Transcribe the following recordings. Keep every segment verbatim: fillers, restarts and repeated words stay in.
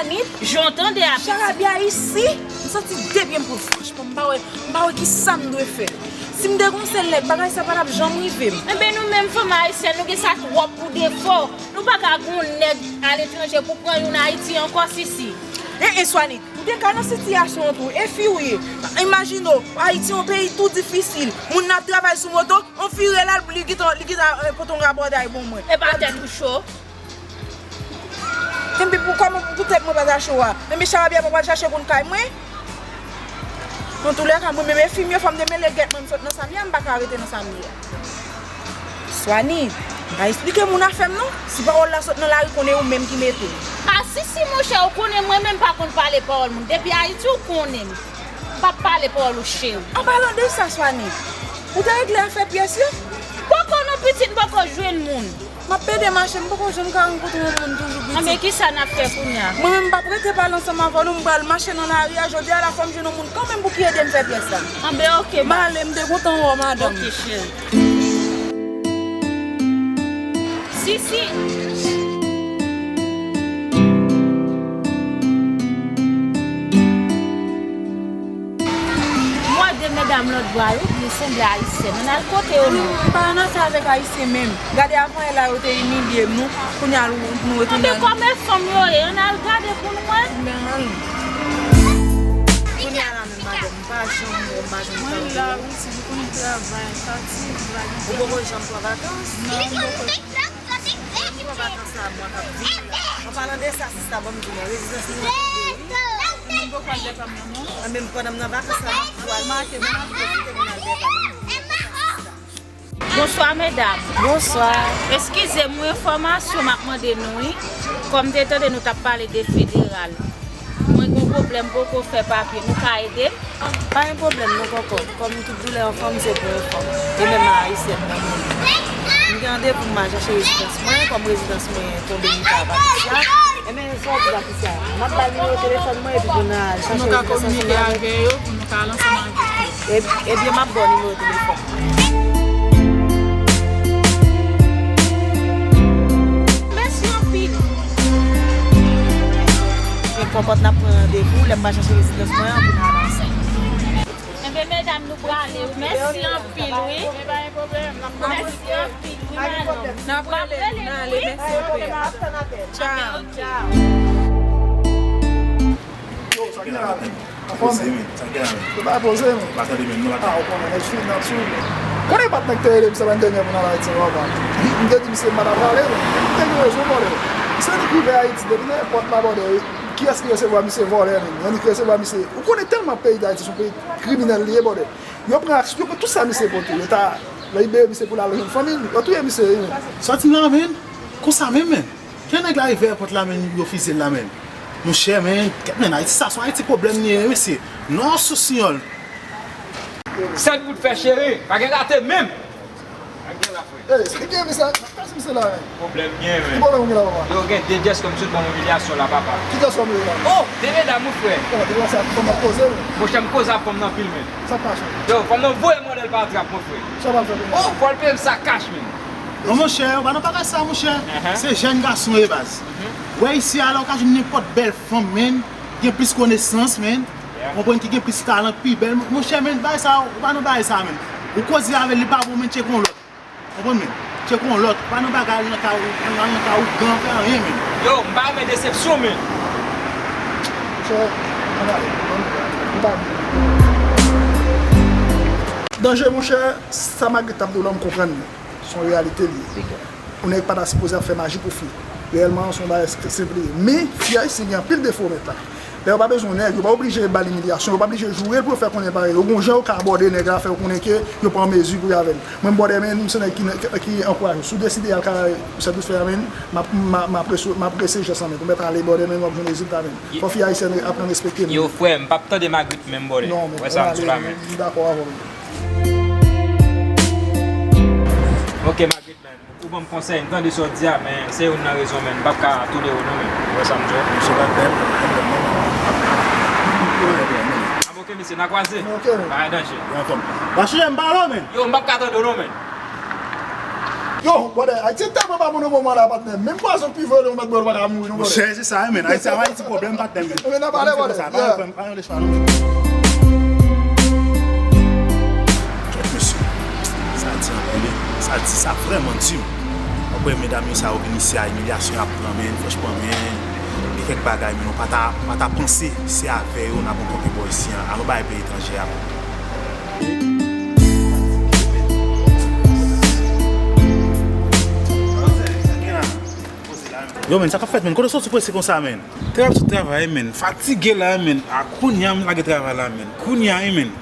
Jan w tande a, pitit. Charabya isi, m santi de pye m pran. Franchman, m pa wè, m pa wè ki sa m dwe fè. Si m te gon sèl nèg, bagay sa pa t ap janm rive m. Enben, nou menm fanm ayisyèn, nou gen sa twòp pou defo. Nou pa ka gon nèg aletranje pou pran youn Ayiti ankò, Sisi. E, e, Swanit, ou te ka nan sitiyasyon an tou, e fi ou ye. Imajine w, Ayiti yon peyi tou difisil. Moun nan ap travay sou moto, yon fi rele l, li gentan, li gentan, eh, pote yon rabòday ban mwen. E pa tèt ou cho? Enben pou kòman pou tèt mwen pa ta cho a? Enben Charabya pa pral chache pou n kay mwen? Antoulèka, mwen menm e fi m yo, fò m te mele gèt mwen, m sot nan sa m ye a, m pa ka rete nan sa m ye a. Swanit, pa esplike moun afè m non. Si pawòl la sot nan lari, konnen ou menm ki mete l. A Sisi, monchè, ou konnen mwen menm pa konn pale pawòl moun. Depi Ayiti, ou konnen m. M p ap pale pawòl ou, cheri. An palan de sa, Swanit, ou te regle afè pyès yo? Poko non, pitit, m poko jwenn moun. M ap pede mache, m poko janm ka rankontre yon moun toujou, pitit. Anben, kisa n ap fè kounye a? Mwen menm, m p ap rete pale ansanm avè w non, m pral mache nan lari a. Jodi a la, fò m jwenn yon moun kanmenm pou ki ede m fè pyès la. Anben, oke, m ale, m te kontan wè w, madanm. Oke, cheri. Sisi. M wè de medam lòt bò a yo byen sanble ayisyèn. Ann al kote yo non. M pa nan afè avèk ayisyen menm. Gade avan yè la yo te imilye m non. Kounye a nou, nou retounen. Anben kòman fanm yo ye? Ann al gade pou n wè. Men ann. Kounye a la menm madanm, m pa janm wè w, m pa janm tande w. Mwen la wi, si pou konn travay, fatig, bagay. Ou poko janm pran vakans? Non, m poko. Ki pran vakans la mwa k ap vini la. An palan de sa, sista, ban m di w, rezidans nou an tonbe wi. Mwen poko al dèyè pa m nan non. Anben, pandan m nan vakans la, m ap di w al make, mwen ap pwofite pou n al dèyè pa m nan vakans la. Bonswa, medam. Bonswa. Eskize m, yon enfòmasyon m ap mande nou, wi. Kòm m te tande nou t ap pale de federal. Mwen gen yon pwoblèm, m poko fè papye. Nou ka ede m? Pa gen pwoblèm non, kòkòt. Kòm tout doulè yon fanm se pou yon fanm. E menm a ayisyèn nan mwen. M gen randevou m al chache rezidans mwen, kòm rezidans mwen tonbe nan ka Patricia. Ebyen, sa w di Patricia? M ap ba l nimewo telefòn mwen epi pou n al chache rezidans ansanm avè l. Pou nou ka kominike avè yo, pou nou ka al ansanm avè yo. E, ebyen, m ap ba w nimewo telefòn. Mèsi anpil. Men kòkòt n ap pran randevou lè m pral chache rezidans mwen an pou n al ansanm. Enben, medam, nou prale. Mèsi anpil, wi. Mèsi anpil, wi, madanm. N ap rele nou, n ale, mèsi anpil. Tchaw. Tchaw. Yo, sa gen la menm? Poze, men. Sa gen la menm? Yo pa poze, men. Pa tande menm, non, pa tande. Ah, ou konnen, nèg sou, nèg sou. Konnen pa t nèg te rele m semèn dènyè pou n al Ayiti, papa. M te di misye m pa t ap prale, men. M te gen rezon, bòdè. Misye annik rive Ayiti, depi nan èpòt la, bòdè. Kiyès ki resevwa misye? Vòlè, menm. Yo annik resevwa misye. Ou konnen tèlman peyi Dayiti se yon peyi kriminèl li ye, bòdè. Yo pran, yo pran tout sa misye pote. Yo ta libere misye pou l al jwenn fanmi l. Yo touye misye, wi, men. Sòti la, men. Konsa menm, men. Jan nèg la rive èpòt la, men, yo fize l la, men. Monchè, men, kèt, men, Ayiti sa, se yon Ayiti pwoblèm li ye, mesye. Non, sou siyòl. Sèl bout fè cheri, pa gen rate menm. Pa gen la, frè. Ey, sa gen, men, sa, sa, sa, misye la, men. Pwoblèm gen, men. Ki pwoblèm ou gen la, papa? Yo gen de dyès kòm sot ban m imilyasyon la, papa. Ki dyès ou ye la? Oh, de medam, wi, frè. Oh, de medam, sa, fò m ap koze, men. Monchè, m koze ak fanm nan anpil, men. Sa k pase? Yo, fanm nan voye mòdèl pa trap, mon frè. Sa w pral fè kounye a? Oh, fò l peye m sa kach, men. Non, monchè, ou pa nan bagay sa, monchè. Se jèn gason ye, baz. Ou wè isi a la, ou ka jwenn nenpòt bèl fanm, men, gen plis konesans, men. Konprann, ki gen plis talan, pi bèl. Monchè, men, bagay sa, ou pa nan bagay sa, men. Ou koze avè l, li pa bon, men, tcheke yon lòt. Konprann, men. Tcheke yon lòt. Ou pa nan bagay al nan kay, al nan kay ougan, fè anyen, men. Yo, m pa renmen desepsyon, men. Monchè, ann ale. Ann, ann pa. Danje, monchè, sa Magrit t ap di w la, m konprann li. Se yon reyalite li ye. Yon nèg pa ta sipoze ap fè maji pou fi. Reyèlman, se yon bagay senp li ye. Men, fi ayisyen gen anpil defo, mèt la. Lè yo pa bezwen yon nèg, yo pa oblije ba l imilyasyon, yo pa oblije joure l pou yo fè konnen parèy. Yo gon jan yo ka abòde nèg la, fè yo konnen ke yo pa an mezi pou y avè l. Mwen, m bòdè, men, m se nèg ki, ki ankouraje. Si w deside al kay sèt out fè a, men, m ap, m ap, m ap apresye, m ap apresye jès lan, men. Ou mèt ale bòdè, men, w ap jwenn rezilta, men. Fò fi ayisyèn aprann respekte nou. Yo, frè, m p ap tande Magrit menm, bòdè. Non, men, wè sa m di w la, men. M dakò avè w, men. Ok, Magrit, men. Ou ban m konsèy, m tande sa w di a, men se youn nan rezon, men m p ap ka tolere w non, men. Ou wè sa m di w? Misye pa t bèl, pa t bèl non, men. Ap oke, mesye, n a kwaze. Ok, men. Pa gen danje. Anfòm. Ba chanje m pale w, men. Yo, m p ap ka tande w non, men. Yo, brother, Ayiti tèlman pa bon nan moman la, patnè. Menm pwazon k pi vole, yon mèt bwè l pa ka mouri, non, brother. Monchè, se sa, wi, menn. Ayiti, Ayiti pwoblèm, patnè, menn. Menn, nan pale, brother. Yeah. Pa yon lechwa, non. Kèt, mesye. Sa di anpil, wi. Sa di, sa vrèman di, wi. Apre medam yo sa yo vin isi a, imilyasyon y ap pran, menn, franchman, menn. Gen kèk bagay, menn, nou pa ta, pa ta panse se avè yo n ap rankontre bò isi a. Alò bay peyi etranje a. Yo, menn, sa k ap fèt, menn? Kote w soti prese konsa, menn? Travay sou travay, menn. Fatige la, menn. A, kounye a, m lage travay la, menn. Kounye a, wi, menn.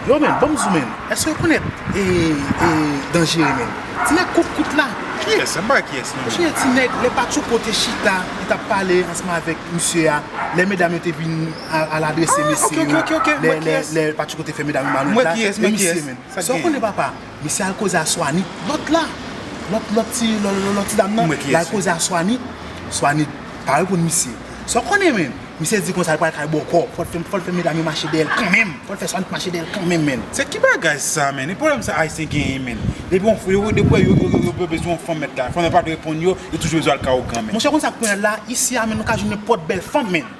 Yo, menn, ban m di w, menn. Èske w konèt, e, e, Danjere, menn? Ti nèg kout kout la. Kiyès? M pa wè kiyès, non, menn. Monchè, ti nèg, lè Patchouko te chita, li t ap pale ansanm avèk misye a, lè medam yo te vin a, al adrese mesye yo, lè, lè, lè Patchouko te fè medam yo malonèt la, e misye, menn. Sa w konnen, papa? Misye al koze a Swanit, lòt la. Lòt, lòt ti, lò-, lò-, lòt ti dam nan, l al koze a Swanit. Swanit pa reponn misye. Sa w konnen, menn? Misye di konsa, li pral kay bòkò. Fò l fè, fò l fè medam yo mache dèyè l kanmenm. Fò l fè Swanit mache dèyè l kanmenm, menn. Se ki bagay sa, menn? E pwoblèm sa Ayisyen genyen, menn? Depi yon, yo, depi yo, yo, yo, yo bezwen yon fanm mèt la, fanm nan pa t reponn yo, yo toujou bezwen al kay ogan, menn. Monchè, konn sa k pran la, isi a, menn, nou ka jwenn nenpòt bèl fanm, menn.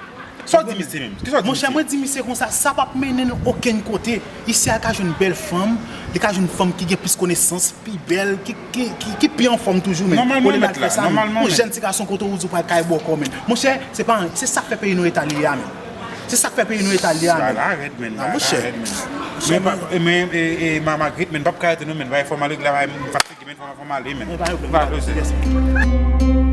Sa w di misye menm? Kisa w di misye? Monchè, mwen di misye konsa, sa p ap mennen n okenn kote. Isi a, l ka jwenn bèl fanm, li ka jwenn fanm ki gen plis konesans, pi bèl, ki, ki, ki, ki pi anfòm toujou, menn. Olye l al fè sa, menn. Yon jèn ti gason kote w di w pral kay bòkò, menn. Monchè, se pa anyen. Se sa k fè peyi nou eta li ye a, menn. Se sa k fè peyi nou eta li ye a, menn. Sa la rèd, menn. Bagay la rèd, menn. Men, men, e, e, ma, Magrit, menn, p ap ka rete non, menn. Bay fò m al regle la, m fatige, menn, fò, fò m ale, menn. M pa bezwen.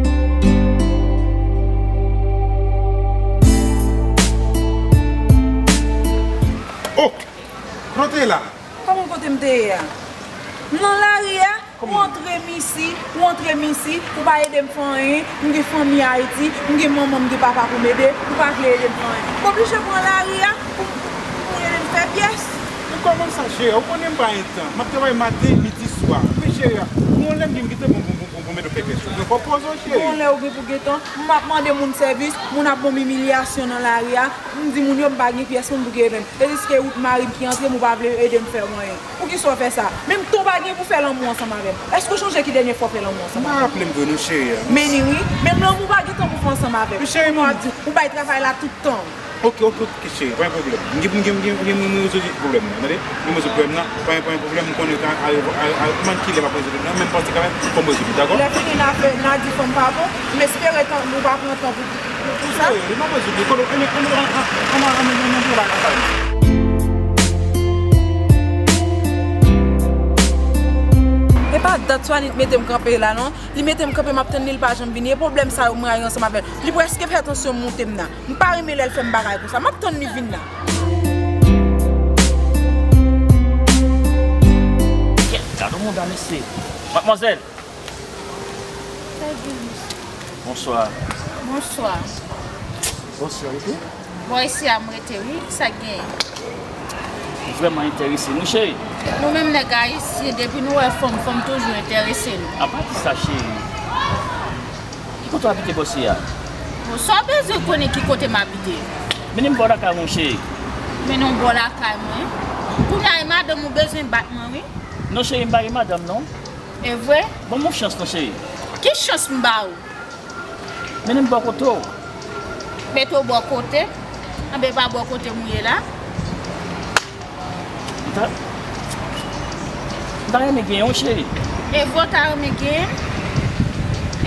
Oh! Kote w te ye la? Kòman kote m te ye a? M nan lari a, ou antre m isi, ou antre m isi, ou pa ede m fè anyen, m gen fanmi Ayiti, m gen manman, m gen papa pou m ede, ou pa vle ede m fè anyen. M oblije pran lari a pou, pou, pou ede m fè pyès. Men kòman sa, cheri? Ou konnen m pa gen tan. M ap travay maten, midi, swa. Men cheri, gon lè m gen, m gen tan pou, pou, pou, pou, pou mete w fè pyès yo. Men fò w poze w, cheri. Gon lè ou gen pou gen tan, m ap mande moun sèvis, moun ap ban m imilyasyon nan lari a, m di moun yo m pa gen pyès moun pou ki ede m. E jiske ou t mari m ki antre m, ou pa vle ede m fè anyen. Poukisa w fè sa? Menm tan w pa gen pou fè lanmou ansanm avè m. Èske w chonje ki dènye fwa w fè lanmou ansanm avè m? M pa raple m vre non, cheri. Men ni wi, menm lanmou w pa gen tan pou fè ansanm avè m. Men cheri, kounye a w ap di, ou bay travay la tout tan w. Ok, ok, ok, cheri, pa gen pwoblèm. M gen, m gen, m gen, m gen, m gen rezoud pwoblèm nan, tande? M gen rezoud pwoblèm nan, pa gen, pa gen pwoblèm, m konnen al, al, al, al, kòman ki lè m ap rezoud nan, men m panse kanmenm fò m rezoud li, dakò? Lè fini n a fè, n a di fanm pa bon, m espere tan, nou pa pran tan pou, pou, pou sa. Cheri, m ap rezoud li, kote, ann, ann, ann, ann, ann, ann, ann, ann, ann, ann, ann, ann. E pa dat Swanit mete m kanpe la, non. Li mete m kanpe, m ap tann li, li pa janm vini. E pwoblèm sa yo m rayi ansanm avè l. Li prèske fè tansyon m moute m nan. M pa renmen lè l fè m bagay konsa. M ap tann li vin la. Kèt, gad yon mouda, mesye. Madmwazèl. Bonswa. Bonswa. Bonswa, wi. Bò isi a m rete, wi. Sa k genyen? M vrèman enterese, wi, cheri. Nou menm nèg ayisyen, depi nou wè fanm, fanm toujou enterese nou. Apa di sa, cheri? Ki kote w abite bò isi a? Bon, sa w bezwen konnen ki kote m abite? Mennen m bò lakay mwen, cheri. Mennen w bò lakay mwen? Kounye a, e madanm ou bezwen bat mwen, wi. Non, cheri, m pa gen madanm, non. E vre? Ban m yon chans, non, cheri. Ki chans m ba ou? Mennen m bò kote w. Mete w bò kote? Anben, e pa bò kote m ou ye la. M ta, m ta renmen genyen w, cheri. E vre w ta renmen genyen m?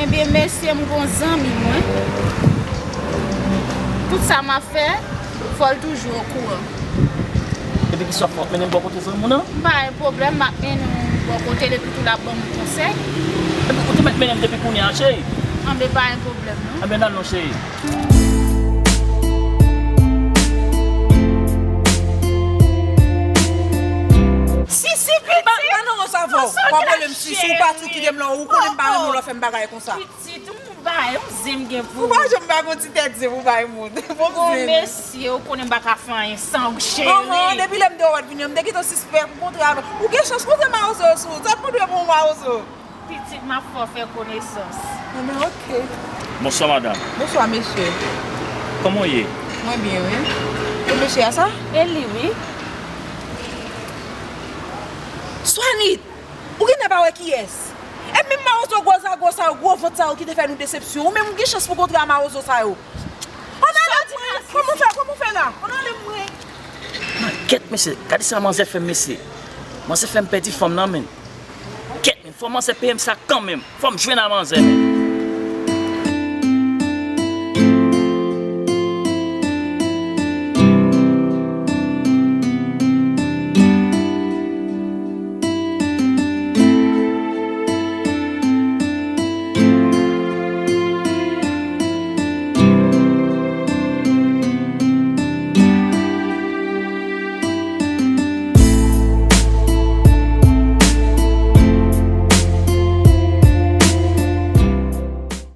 Ebyen, mesye, m gon zanmi mwen. Tout sa m ap fè, fò l toujou okouran. Epi ki sa fò w ap mennen m bò kote zanmi w nan? M pa gen pwoblèm, m ap mennen w bò kote l epi tou l ap ban m konsèy. Epi ou te mèt mennen m depi kounye a, cheri. Anben, pa gen pwoblèm, non. Anben, n al non, cheri. Sisi, pitit! Pa, pa nan wòs avè w. W ap rele m Sisi, ou pa tou kite m la, ou konnen m pa renmen w lè w fè m bagay konsa. Pitit, ou bay yon zen m gen pou ou. Ou pa janm bay yon ti tèt zen pou bay moun. Bon, mesye, ou konnen m pa ka fè anyen san ou, cheri. Depi lè m te wè w t vini an, m te gentan sispèk ou kontre avè. Ou gen chans, poze mawozo sou ou. Sa pou dwe bon mawozo. Pitit, m ap fè w fè konesans. Enben, ok. Bonswa, madanm. Bonswa, mesye. Kòman w ye? Mwen byen, wi. E mesye a sa? E li, wi. Swanit! Ou genlè pa wè kiyès? E menm mawozo gwo zago sa yo, gwo vant sa yo ki te fè nou desepsyon. Ou menm ou gen chans pou kontre a mawozo sa yo. Ann ale mwen, kòman w fè, kòman w fè la? Ann ale mwen. Kèt mesye, gade sa manzè fè m mesye. Manzè fè m pèdi fanm nan men. Kèt men, fò manzè peye m sa kanmenm. Fò m jwenn a manzè men.